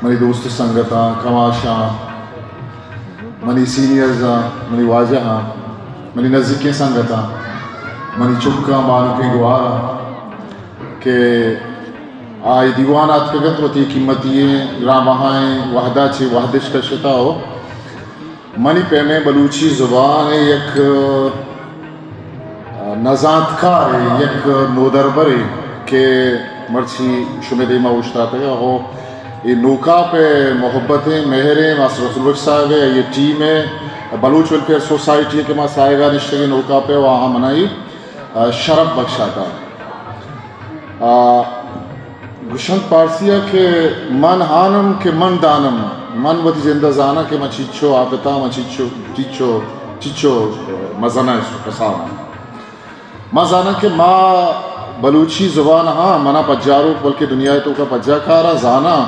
منی دوست سنگتاں، کماشاں، منی سینئرزاں، منی واجہاں، منی نزیکیں سنگتاں، منی چکاں، بانکیں گواراں کہ آ اے دیوان ءَ اتکگ اَنت، وتی قیمتی ئیں گرانبہائیں وہد ءَ چہ وہدش کشتہ ءُ منی پیمیں بلوچی زبان ءِ یک، آ، نزانتکارے، یک نودربرے کہ مرچی شمئے دیما اوشتاتگ ءُ اے نوکاپ ءِ محبتیں، مہریں، ماسٹر رسول بخش صاحب ءِ، آئی ءِ ٹیم ءِ، بلوچ ویلفیئر سوسائٹی ءِ کہ ما ساہگ ءَ نشتگیں نوکاپ ءِ، ءُ آہاں من ءَ اے، آ، شرپ بخشاتہ۔ آ، گوشنت پارسی ءَ کہ من ہانم کہ من دانم، من وتی جند ءَ زاناں کہ من چیچو آپتاں، من چیچو، چیچو، چیچو مزن ءُ کسان آں۔ من زاناں کہ ما بلوچی زبان، ہاں، منا پجاروک بلکہ دنیا ءِ توکا پجا کاراں، زاناں،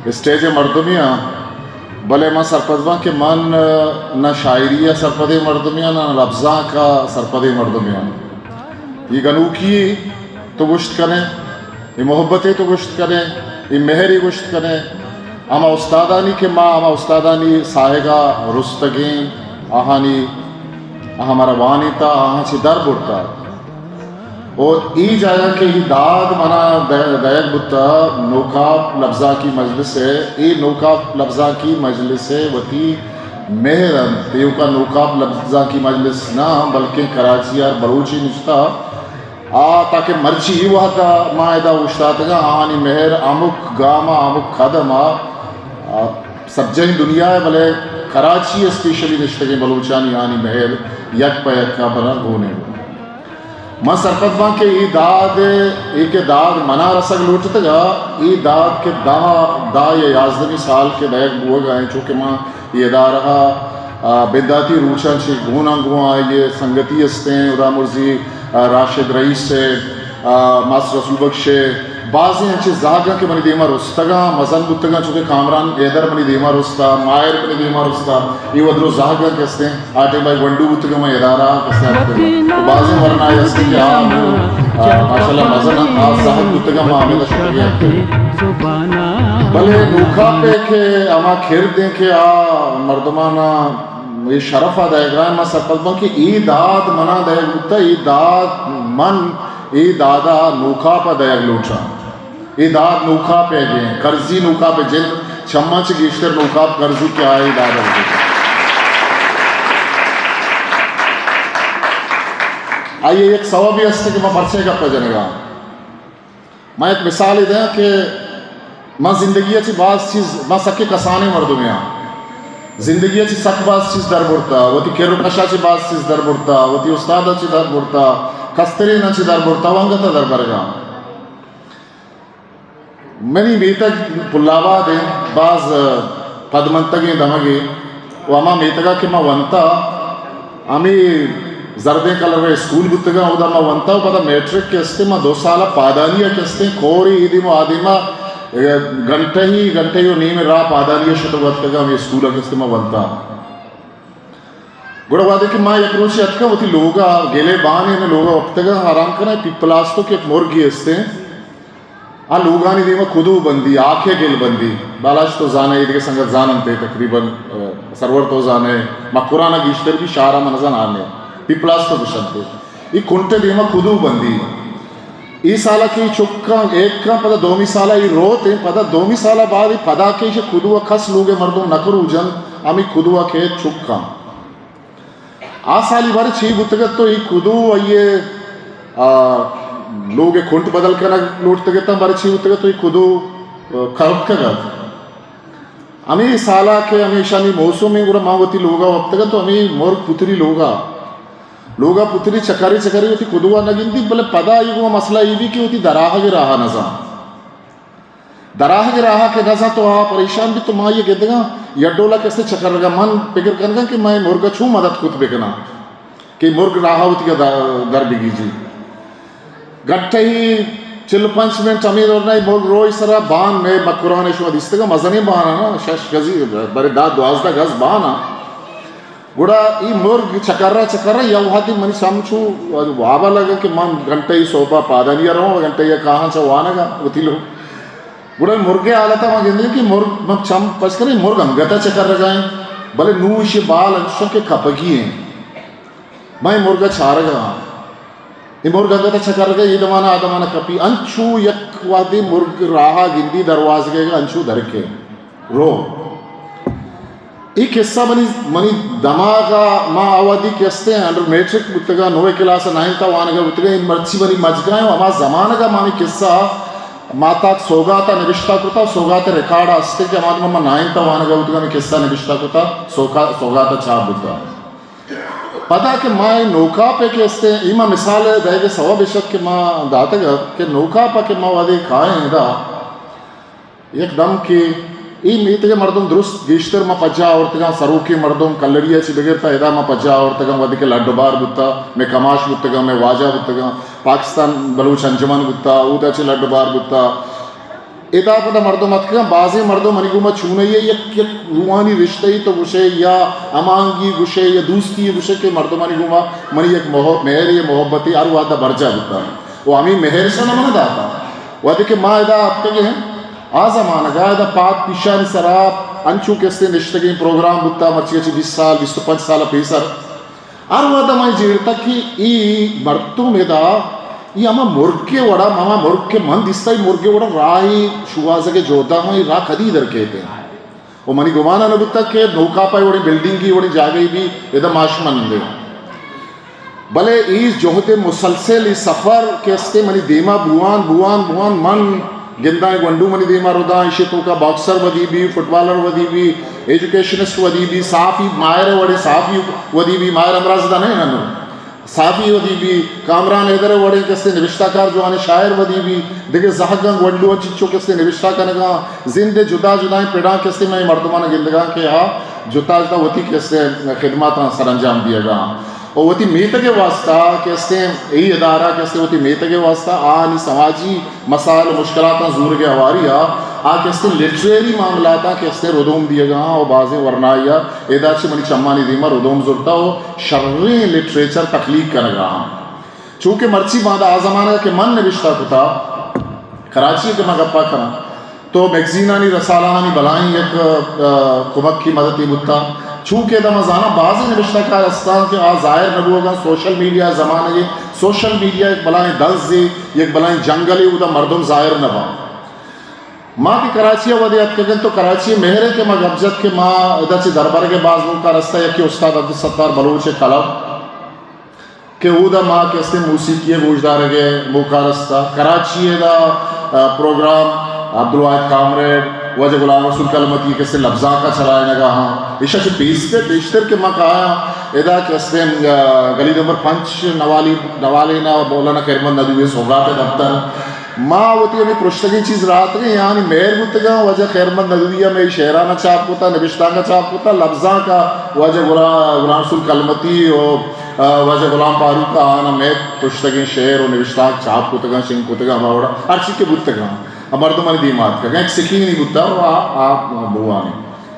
اسٹیج ءِ مردمے آں، بلے من سرپد باں کہ من نہ شاعری ءَ سرپدیں مردمے آں، نہ لبزانک ءَ سرپدیں مردمے آں۔ اے گنوکی تو گوشت کن ئے، اے محبتے تو گوشت کن ئے، اے مہرے گوشت کن ئے، ہما استادانی کہ ما ہما استادانی ساہگ ءَ رستگیں، آہانی، آہاں مارا وانینتہ، آہاں چہ در برتہ۔ ءُ اے جاگہ کہ اے داد منا دئ-، دئیگ بوتہ نوکاپ لبزانکی مجلس ءِ، اے نوکاپ لبزانکی مجلس ءِ وتی مہر اَنت، ایوکا نوکاپ لبزانکی مجلس نہ بلکیں کراچی ءَ ہر بلوچے نشتہ، آ تاکہ مرچی اے وہد ءَ ما ادا اوشتاتگاں، آہانی مہر ہمک گام ءَ، ہمک قدم ءَ، آ، سجہیں دنیا ءَ، بلے کراچی ءَ اسپیشلی نشتگیں بلوچانی آہانی مہر یک پہ یک ءَ بنا گون اِنت۔ من سرپد باں کہ اے داد، اے کہ داد منا رسگ لوٹتگ ءَ، اے داد کہ داں، دہ یا یازدہمی سال کہ دئیگ بوگ ءَ اِنت، چونکہ من اے ادارہ ءَ، آ، بنداتی روچاں چہ گوناں گوں آئی ءِ سنگتی استیں، ہدا مرزی، آ، راشد رئیس ءِ، آ، ماسٹر رسول بخش ءِ، بازیں انچیں زہگاں کہ منی دیما رستگاں، مزن بوتگاں، چونکہ کامران حیدر منی دیما رستا، ماہر منی دیما رستا، اے وَ درو زہگاں کہ استیں، آ ٹائم ءَ گونڈو بوتگاں، من ادارہ ءَ کسے ءَ بوتگاں۔ تو بازیں ورنائے استیں کہ آ، آ، ماشاءاللہ مزن انت، آ زہگ بوتگاں، ما ہمے شکریہ۔ بلے نوکاپ ءِ کہ ہما کرد ایں کہ آ مردماناں اے شرف ءَ دئیگ ءَ، من سرپد باں کہ اے داد منا دئیگ بوتہ، اے داد من اے داد ءَ نوکاپ ءَ دئیگ لوٹاں۔ اے داد نوکاپ ءِ گیں، کرزی نوکاپ ءِ، جند چماں چہ گیشتر نوکاپ کرزی کہ آ اے داد ءَ گیں۔ آئی ءِ یک سوبے است کہ من پرچہ گپ ءَ جنگ ءَ آں۔ من یک مثالے دیاں کہ من زندگی ءَ چہ باز چیز، من سکیں کسانیں مردمے آں۔ زندگی ءَ چہ سک باز چیز در برتہ، وتی کر ءُ کش ءَ چہ باز چیز در برتہ، وتی استاد ءَ چہ در برتہ، کستریناں چہ در برتہ ءُ انگت ءَ در برگ ءَ آں۔ منی میتگ پل آباد اِنت، باز پدمنتگیں دمگے، ءُ ہما میتگ ءَ کہ من ونتہ، ہمے زردیں کلر ءِ اسکول بوتگاں، اودا ما ونتہ ءُ پدا میٹرک کہ استیں، ما دو سال ءَ پادانی ءَ کہ استیں، کورے اے دیم ءُ آ دیم ءَ، اے، گھنٹہ ئی، گھنٹہ ئی ءُ نیم ءِ راہ پادانی ءَ شتگ ءُ اتکگاں، ہمے اسکول ءَ کہ استیں ما ونتہ۔ گڑا وہدے کہ ما یک روچے اتکاں وتی لوگ ءَ، گلے بان ایں، لوگ ءَ وپتگاں، آرام کناں، پیپلاسٹک یک مرگے استیں۔ آ لوگانی دیم ءَ کدو بندی، آکے گل بندی۔ بالاچ تو زانئے، اے دگہ سنگت زاننت ئے تقریباً، آ، سرور تو زانئے، مکران ءَ گیشتر بی، شہر ءَ من نزان آنے۔ پیپلاس تو گوشنت ئے۔ اے کنٹ ءِ دیم ءَ کدو بندی۔ اے سال ءَ کہ اے چکاں ایکاں پدا دومی سال ءَ اے روت ایں، پدا دومی سال ءَ بعد اے پدا کہ ایش کدو ءَ کس لوگ ءِ مردم نہ کروجنت، ہمے کدو ءَ کہ چکاں۔ آ سالی بارے چی بوتگ ات تو اے کدو آئی ءِ، آ، لوگ ءِ کنٹ بدل کنگ لوٹتگ اتاں، بارے چی بوتگ ات تو اے کدو، آ، کپتگ ات۔ ہمے سال ءَ کہ ہمیشانی موسم ایں، گڑا ما وتی لوگ ءَ وپتگ ات تو ہمے مرگ پتری لوگ ءَ، لوگ ءَ پتری چکرے چکرے وتی کدو ءَ نہ گندی، بلے پدا اے گوں مسئلہ اے بی کہ وتی دراہگ ءِ راہ ءَ نہ زان۔ دراہگ ءِ راہ ءَ کہ نہ زانت تو آ پریشان بیت تو ما آئی ءَ گندگاں یک ڈول ءَ کہ استیں چکرگ ءَ، من پگر کنگاں کہ من اے مرگ ءَ چون مدد کت بکناں کہ مرگ راہ ءَ وتی ءَ در، در بگیجی۔ گھنٹہ ئی چل پنچ منٹ ہمے دور ءَ اے مرگ روئے سرا بان مئے مکران ءَ شما دیستگاں مزنیں بان ءَ نا، شش گزی، برے دہ دوازدہ گز بان ءَ۔ گڑا اے مرگ چکر ءَ چکر ءَ یا وہدے منی سم چو واب ءَ لگا کہ من گھنٹہ ئی سہب ءَ پادانی ءَ رواں، گھنٹہ ئی ءَ کاہاں چہ وانگ ءَ وتی لوگ۔ گڑا مرگ ءِ حالت ءَ ما گندیں کہ مرگ، ما چم پچ کنیں، مرگ انگت ءَ چکرگ ءَ ایں، بلے نوں ایشی بال انچش کہ کپگی ایں۔ ما اے مرگ ءَ چارگ ءَ آں۔ اے مرگ انگت ءَ چکرگ ءَ، اے دمان ءَ آ دمان ءَ کپی۔ انچو یک وہدے مرگ راہ ءَ گندی دروازگ ءَ، انچو درکے رو۔ اے قصہ منی، منی دماغ ءَ، ما آ وہدی کہ استیں انڈر میٹرک بوتگاں، نوے کلاس ءَ، نائنتھ ءَ وانگ ءَ بوتگاں، اے مرچی منی مجگ ءَ ایں، ہما زمانگ ءَ ما ہمے قصہ مات ءَ سوگات ءَ نبشتہ کتا، سوگات ءِ ریکارڈ ءَ استیں کہ ہما دمان ما نائنتھ ءَ وانگ ءَ بوتگاں، ہمے قصہ نبشتہ کتا، سوکا-، سوگات ءَ چھاپ بوتا۔ پدا کہ ما اے نوکاپ ءَ کہ استیں، اے ما مثال ءِ دئیگ ءِ سوب اش ات کہ ما داتگ ات کہ نوکاپ ءَ کہ ما وہدے کائیں ادا، یک دم کہ اے میتگ ءِ مردم درست گیشتر ما پجا آورتگاں، سروکیں مردم کلری ءَ چہ بگر تا ادا ما پجا آورتگاں، وہدے کہ لڈ و بار بوتا، مئے کماش بوتگاں، مئے واجہ بوتگاں، پاکستان بلوچ انجمن بوتا، اودا چہ لڈ و بار بوتا۔ ادا پدا مردم اتکگاں، بازیں مردم منی گوما چونئی ءَ یک، یک روحانی رشتہ ای تو گوشے یا ہماہنگی گوشے یا دوستی گوشے کہ مردمانی گوما منی یک محب-، مہرے، محبتے ہر وہدا برجا بوتا۔ و ہمے مہر شان من داتا۔ وہدے کہ ما ادا اتکگیں، آ زمانگا ادا پاد پیشانی سرا انچو کہ استیں نشتگیں پروگرام بوتا، مرچی چہ بیست سال، بیست و پنچ سال پیسر۔ ہر وہدا من جیڑتا کہ اے مردم ادا، اے ہما مرگ ءِ وڑا، ہما مرگ کہ من دیستا، اے مرگ ءِ وڑا راہے شوہازگ ءِ جہدا ہم اے راہ کدی در کیت؟ و منی گمان ءَ نہ بوتگ کہ نوکاپ ءَ اے وڑیں بلڈنگے، اے وڑیں جاگہے بی ادا ما شما نندیں۔ بلے اے جہد مسلسل، اے سفر کہ استیں منی دیما بوان، بوان، بوان، من گنداں اے گونڈو منی دیما رداں، ایشی توکا باکسر ودی بی، فٹبالر ودی بی، ایجوکیشنسٹ ودی بی، صحافی ماہر ءِ وڑیں صحافی ودی بی، ماہر ہمراز ادا نہ انت انوں۔ صحافی ودی بی، کامران حیدر ءِ وڑیں کہ استیں نبشتہ کار، جوانیں شاعر ودی بی، دگہ زہگاں گونڈواں چنچو کہ استیں نبشتہ کنگاں، زند ءِ جدا جدائیں پڑاں کہ استیں مئے مردماں گندگاں کہ آ جتا جتا وتی کہ استیں خدماتاں سرانجام دیگاں۔ و وتی میتگ ءِ واسطہ کہ استیں اے ادارہ کہ استیں وتی میتگ ءِ واسطہ آہانی سماجی مسائل و مشکلاتاں زورگ ءِ ہواری ءَ آ کہ استیں لٹریری معاملاتاں کہ استیں ردوم دیگاں و بازیں ورنایے ءَ ادا چہ منی چمانی دیما ردوم زرتا و شریں لٹریچر تخلیق کنگا آں۔ چونکہ مرچی باندا آ زمانگ کہ من نبشتہ کتا، کراچی کہ ما گپا کناں، تو میگزینانی، رسالہانی بلائیں یک، آ، کمکی مددے بوتا۔ چونکہ ادا ما زاناں بازیں نبشتہ کار استاں کہ آ ظاہر نہ بوگاں، سوشل میڈیا زمانگے، سوشل میڈیا یک بلائیں دنزے، یک بلائیں جنگلے، اودا مردم ظاہر نہ باں۔ ما کہ کراچی ءَ وھدے اتکگ اَنت تو کراچی ءِ مہر ءَ کہ ما گپ جت کہ ما ادا چہ دربرگ ءَ باز موقع رستہ، یکے استاد عبدالستار بلوچ ءِ کلب کہ اودا ما کہ استیں موسیقی ءِ گوشدارگ ءِ موقع رستہ۔ کراچی ءِ ادا، آ، پروگرام عبدالواحد کامریڈ، واجہ غلام رسول کلمتی کہ استیں لبزانک ءَ چلائینگ ءَ آں۔ ایشاں چہ پیستے پیشتر کہ ما کایاں ادا کہ استیں، آ، گلی نمبر پنچ نوالی، نوالین ءَ مولانا خیرمحمد ندوی ءِ سوگات ءِ دپتر۔ ما وتی ہمے پرشتگیں چیز راتگیں، یعنی مہر بوتگاں، واجہ خیرمحمد ندوی ءَ مئے شعران ءَ چاپ کتا، نبشتانک ءَ چاپ کتا، لبزانک ءَ واجہ غلام، غلام رسول کلمتی و، آ، واجہ غلام فاروق ءَ آناں مئے پرشتگیں شعر و نبشتانک چاپ کتگاں، شنگ کتگاں، ہما وڑا ہرچی کہ بوتگاں، آ مردمانی دیما اتکگاں۔ یک سکینے بوتا و آ، آ بوان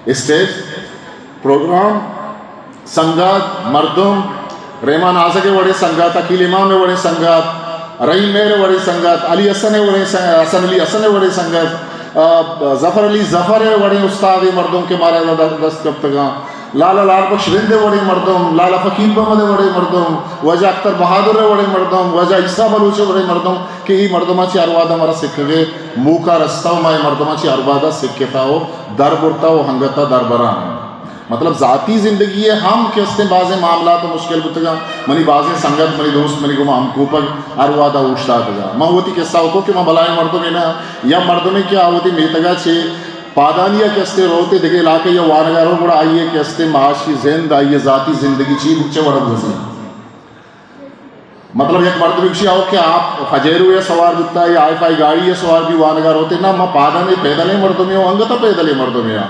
اسٹیج پروگرام، سنگت، مردم، رحمان آزگ ءِ وڑیں سنگت، عقیل امام ءِ وڑیں سنگت، رحیم مہر ءِ وڑیں سنگت، علی حسن ءِ وڑیں سنگ-، حسن علی حسن ءِ وڑیں سنگت، آ، ظفر علی ظفر ءِ وڑیں استادے مردم کہ مارا ادا دست کپتگاں، لالا لال بخش رند ءِ وڑیں مردم، لالا فقیر محمد ءِ وڑیں مردم، واجہ اختر بہادر ءِ وڑیں مردم، واجہ عیسیٰ بلوچ ءِ وڑیں مردم کہ اے مردماں چہ ہر وہد ءَ مارا سکگ ءِ موقع رستہ و ما اے مردماں چہ ہر وہد ءَ سکتا و در برتا و ہنگتا در بران۔ مطلب، ذاتی زندگی ءَ ہم کہ استیں بازیں معاملات و مشکل بوتگاں۔ منی بازیں سنگت، منی دوست، منی گوما ہمکوپگ ہر وہد ءَ اوشتاتگاں۔ من وتی قصہ ءَ کو کہ من بلائیں مردمے نہ، یا مردمے کہ آ وتی میتگ ءَ چہ پادانی ءَ کہ استیں روت ءُ دگہ علاقہ ءَ وانگ ءَ رو، گڑا آئی ءِ کہ استیں معاشی زند، آئی ءِ ذاتی زندگی چی بوت، چہ وڑ ءَ گوزی۔ مطلب، یک مردمے گوشی، آؤ کہ آپ پجیرو ءَ سوار بوتا یا آئی فائی گاڑی ءَ سوار بی وانگ ءَ روتے، نہ، ما پادانی پیدلیں مردمے آں، انگت ءَ پیدلیں مردمے آں۔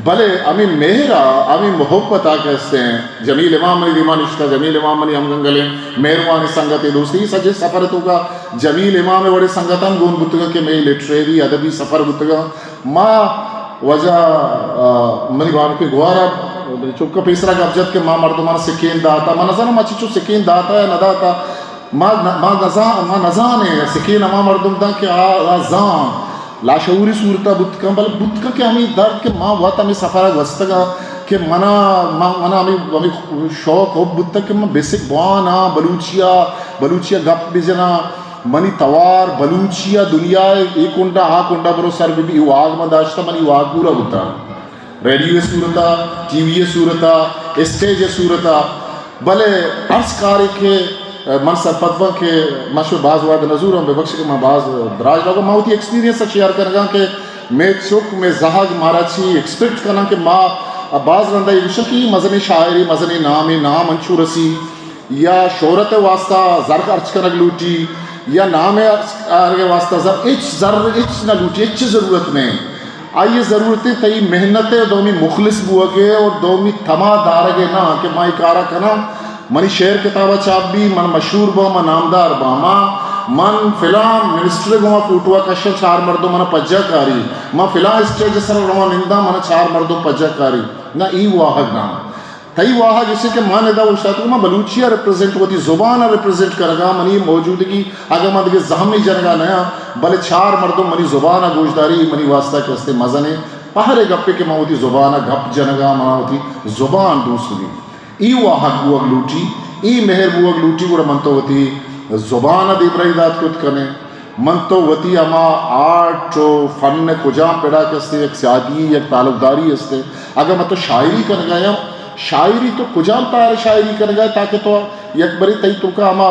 بلے ہمے مہر ءَ، ہمے محبت ءَ کہ استیں، جمیل امام منی دیما نشتہ، جمیل امام منی ہمگنگلیں مہروانیں سنگتے دوستے، اے سجیں سفر ءِ توکا جمیل امام ءِ وڑیں سنگت ہم گون بوتگاں کہ مئے لٹریری ادبی سفر بوتگاں۔ ما واجہ، آ، منی بانک ءِ گوار ءَ چکا پیسرا گپ جت کہ ما مردماں سکین داتا۔ ما نزاناں ما چچو سکین داتا یا نہ داتا۔ ما ن-، ما نزان-، ما نزانیں سکین ہما مردم داں کہ آ، آ زان۔ لاشعوری صورتا بوت کن، بلے بوت کن کہ ہمے درد کہ ما وت ہمے سفرا گوستگاں کہ منا، ما، منا ہمے، ہمے شوق حب بوتگ کہ من بیسک بوان آں، بلوچیا، بلوچیا گپ بجناں، منی توار بلوچیا، دنیا اے کنڈا آ کنڈا برو سر بہ بی، اے واہگ من داشتہ، منی واہگ پورا بوتا۔ ریڈیو ءِ صورت ءَ، ٹی وی ءِ صورت ءَ، اسٹیج ءِ صورت ءَ، بلے ہرچ کارے کہ، ءَ، من سرپد باں کہ من شمئے باز وہد نہ زوراں، بہ بخش کہ من باز دراج لوگاں، من وتی ایکسپیرینس ءَ شیئر کنگاں کہ مئے چک، مئے زہگ مارا چی ایکسپیکٹ کناں کہ ما باز رندا اے گوشاں کہ اے مزنیں شاعرے، مزنیں نامے، نام انچو رسی، یا شہرت ءِ واسطہ زر خرچ کنگ لوٹی، یا نام ءِ آرگ ءِ واسطہ زر، ہچ زر ہچ نہ لوٹی، ہچ ضرورت نہ انت۔ آئی ءِ ضرورت انت تئی محنت ءِ، دومی مخلص بوگ ءِ اور دومی تما دارگ ءِ نہ کہ ما اے کارا کناں، منی شعر کتابا چاپ بی، من مشہور باں، من نامدار باں، ما، من فلاں منسٹر ءِ گوما فوٹو ءَ کشاں، چار مردم منا پجا کاری، ما فلاں اسٹیج ءِ سرا رواں ننداں، منا چار مردم پجا کاری۔ نہ، اے واہگ نہ۔ تئی واہگ ایش انت کہ من ادا اوشتاتگ، من بلوچی ءَ ریپریزنٹ، وتی زبان ءَ ریپریزنٹ کنگا، منی موجودگی اگاں من دگہ زہمے جنگا نیاں، بلے چار مردم منی زبان ءَ گوشداری، منی واسطہ کہ استیں مزنیں پہرے گپے کہ من وتی زبان ءَ گپ جنگا، من وتی زبان دوست بی۔ اے واہگ بوگ لوٹی، اے مہر بوگ لوٹی، گڑا من تو وتی زبان ءَ دیمروی دات کت کنیں۔ من تو وتی ہما آرٹ و فن ءِ کجام پڑا کہ استیں یک سیادی، یک تعلقداری استیں۔ اگاں من تو شاعری کنگا یا شاعری تو کجام تار شاعری کنگا، تاکہ تو یک برے تئی توکا ہما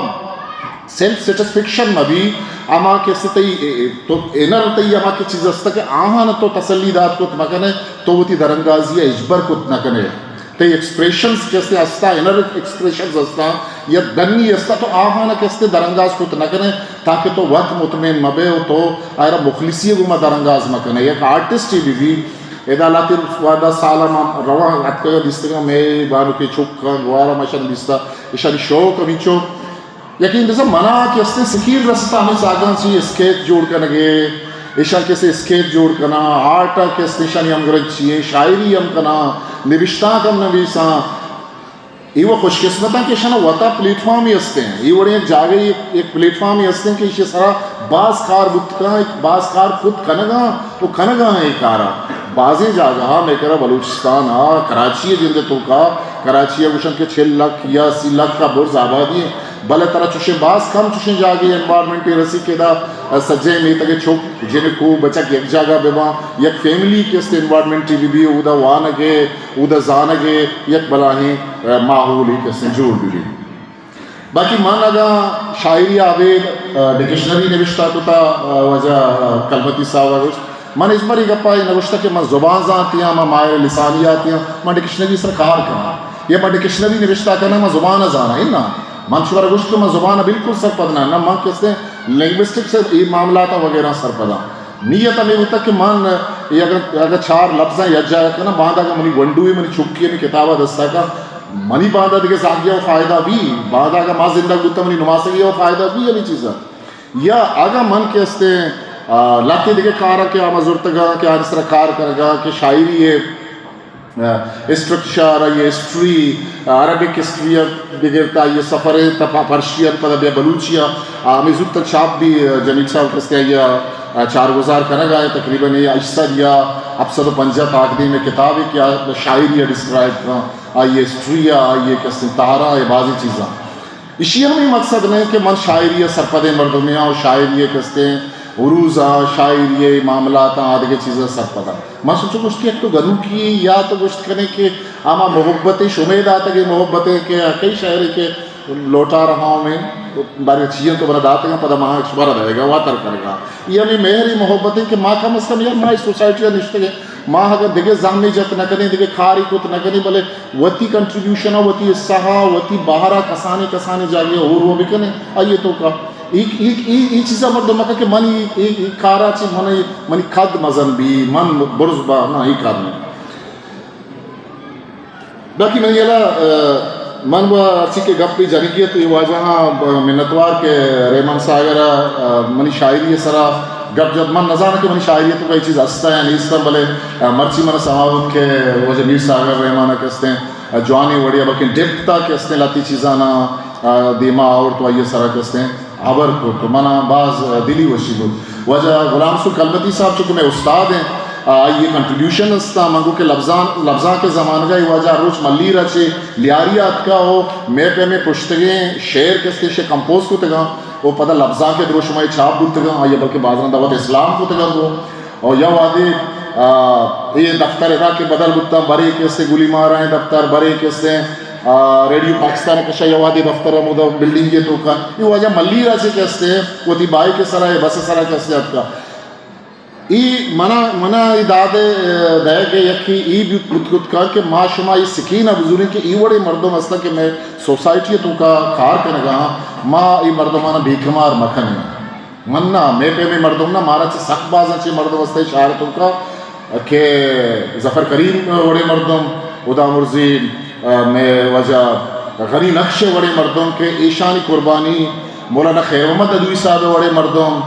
سیلف سیٹسفیکشن مہ بی، ہما کہ استیں تئی، اے، اے، تو انر تئی ہما کہ چیز است کہ آہان تو تسلی دات کت مہ کنے، تو وتی درانگازی ءَ ہچبر کت نہ کنے۔ تئی ایکسپریشنز کہ استیں ہستا، انر ایکسپریشنز ہستا یا دنی ہستا، تو آہانا کہ استیں درانگاز کت نہ کنے، تاکہ تو وت مطمئن مہ بے و تو آئرا مخلصی ءِ گوما درانگاز مہ کنے۔ یک آرٹسٹ ہی بہ بی، ادا لہتیں وہدا سالا ما رواں اتکگا دیستگاں، مئے بانکیں چکاں گوارا ما اشان دیستا، اشانی شوق ہمینچو یقین بزن منا کہ استیں سکین رستا ہمے ساگاں چی اسکیچ جوڑ کنگے، ایشاں کہ استیں اسکیچ جوڑ کناں، آرٹ ءَ کہ استیں ایشانی ہمگرنچی ایں، شاعری ہم کناں، نبشتانک ہم نبیساں۔ اے و خوش قسمتاں کہ ایشاں وتا پلیٹ فارمے استیں، اے وڑیں یک جاگہے، یک پلیٹ فارمے استیں کہ ایشی سرا باز کار بوت کن، باز کار کت کنگاں و کنگا ایں اے کارا۔ بازیں جاگہا مئے کرا بلوچستان ءَ، کراچی ءِ جند ءِ توکا، کراچی ءَ گوشن کہ چل لکھ یا سی لکھ ءَ برز آبادی ایں، بلے ترا چوشیں باز کم چوشیں جاگہے انوائرمنٹے رسی کہ ادا سجہیں میتگ ءِ چک، جنک و بچک یک جاگہ بہ باں، یک فیملی کہ است انوائرمنٹے بہ بی، اودا وانگ ءِ، اودا زانگ ءِ یک بلاہیں، ءَ، ماحولے کہ است جوڑ بہ بی۔ باقی من اگاں شاعری ءَ ابید، ءَ، ڈکشنری نبشتہ کتا، ءَ، واجہ، ءَ، کلمتی صاحب ءَ گوشت، من ہچبر اے گپا اے نہ گوشتہ کہ من زبان زانتی آں، من ماہر لسانیاتی آں، من ڈکشنری سر کار کناں یا من ڈکشنری نبشتہ کناں، من زبان ءَ زاناں، انا۔ من شمارا گوشت کہ من زبان ءَ بالکل سرپد نہ، نہ من کسے لنگوسٹکس ءِ اے معاملات وغیرہ سرپد آں۔ نیت ہمے بوتگ کہ من اے اگاں، اگاں چار لبزاں یک جاگہ کناں، باندا اگاں منی گونڈوے، منی چکے، منی کتابا دستا کن، منی باندا دگہ زاگیا و فائدہ بی، باندا اگاں ما زندگ بوتاں، منی نماسگیا و فائدہ بی ہمے چیزا۔ یا اگاں من کہ استیں، آ، لہتے دگہ کاراں کہ آ ما زرتگاں، کہ آنی سرا کار کنگا، کہ شاعری ءِ، آ، اسٹرکچر، آئی ءِ ہسٹری، آ، عربک ہسٹری ءَ بگر تا آئی ءِ سفر ءَ تا پا-، پرشین، پدا بیا بلوچی ءَ، آ، ہمے زوت چاپ بی، آ، جمیل صاحب کہ استیں آئی ءَ، آ، چارگزار کنگا ایں، تقریباً اے ہشت سد یا ہپت سد و پنجاہ تاکدیم ءِ کتابے کہ آ شاعری ءَ ڈسکرائب کن، آئی ءِ ہسٹری ءَ، آئی ءِ کہ استیں تہراں ءُ بازیں چیزاں۔ ایشی ءِ ہمے مقصد نہ کہ من شاعری ءِ سرپدیں مردمے آں و شاعری ءِ کہ استیں عروض آں، شاعری ءِ معاملات آں، آ دگہ چیزاں سرپد آں۔ من سوچو گوشت کہ یک تو گنوکی یا تو گوشت کنے کہ ہما محبت ءِ شمے داتگیں محبت ءِ کہ کئی شاعرے کہ لوٹا رہا ہوں میں، بارے چیئے تو منا داتگاں، پدا ما شمارا دئیگا، واتر کرگا۔ اے ہمے مہر ءُ محبت ایں کہ ما کم از کم یار ما اے سوسائٹی ءَ نشتگیں، ما اگاں دگہ زہمے جت نہ کنیں، دگہ کارے کت نہ کنیں، بلے وتی کنٹریبیوشن ءَ، وتی حصہ ءَ، وتی بہر ءَ کسانیں کسانیں جاگہے ءَ ہور ءُ بکنیں۔ آئی ءِ توکا اے، اے، اے، اے چیزا مردم مکن کہ من اے، اے، اے کارا چہ من اے، منی قد مزن بی، من برز با، نہ، اے کار نہ۔ باقی منی یلا، آ، من و ہرچی کہ گپے جنگی ات، اے واجہاں منتوار کہ رحمان ساگر ءَ، آ، منی شاعری ءِ سرا گپ جت۔ من نزاناں کہ منی شاعری ءِ توکا اے چیز ہستا یا نیستا، بلے، آ، مرچی من سما بوت کہ واجہ میر ساگر رحمان ءَ کہ استیں، آ، جوانیں وڑے ءَ بلکیں ڈیپتھ ءَ کہ استیں لہتے چیزاناں، آ، دیما آورت و آئی ءِ سرا کہ استیں ہبر کت و منا باز دلی وشی بوت۔ واجہ غلام رسول کلمتی صاحب چونکہ مئے استاد ایں، آ، آئی ءِ کنٹریبیوشن است اَنت، من گوں کہ لبزان، لبزانک ءِ زمانگ ءَ اے واجہ ہر روچ ملیر ءَ چہ لیاری ءَ اتکگ ءُ مئے پیمیں پرشتگیں شعر کہ است اَنت ایشی ءَ کمپوز کتگ اَنت ءُ پدا لبزانک ءِ دروشم ءَ چاپ بوتگ اَنت، آئی ءَ بلکہ بازاں دعوت اسلام کتگ اَنت گوں۔ ءُ یا وہدے، آ، اے دفتر ادا کہ بدل بوتاں، برے کہ است اَنت گلی مارائیں دفتر، برے کہ است اَنت، آ، ریڈیو پاکستان ءِ کش ءَ یا وہدے دفتر ہمودا بلڈنگ ءِ توکا، اے واجہ ملیر ءَ چہ کہ است اَنت وتی بائیک ءِ سرا یا بس ءِ سرا کہ است اَنت اتکگ۔ اے منا، منا اے داد ءِ دئیگ ءِ یکے اے بوت کت کن کہ ما شما اے سکین ءَ بزوریں کہ اے وڑیں مردم ہستاں کہ مئے سوسائٹی ءِ توکا کار کنگ ءَ اَنت، ما اے مردماں بے کمار مکنیں۔ من نہ، مئے پیمیں مردم نہ، مارا چہ سک بازاں چہ مردم ہستاں شہر ءِ توکا کہ ظفر کریم وڑیں مردم، ہدا مرزی، آ، مئے واجہ غنی نقش وڑیں مردم کہ ایشانی قربانی، مولانا خیر محمد ندوی صاحب وڑیں مردم،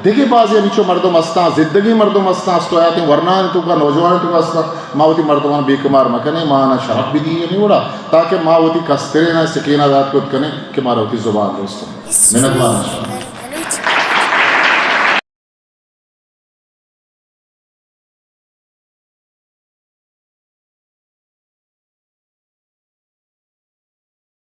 دگہ بازیں ہمینچو مردم ہستاں، زندگیں مردم ہستاں، است ءُ حیاتیں ورنایانی توکا، نوجوانانی توکا ہستاں، ما وتی مردماں بے کمار مکنیں، ما آناں شرپ بدئیں ہمے وڑا، تاکہ ما وتی کستریناں سکین ءَ دات کت کنیں کہ مارا وتی زبان دوست اِنت۔ منت وار۔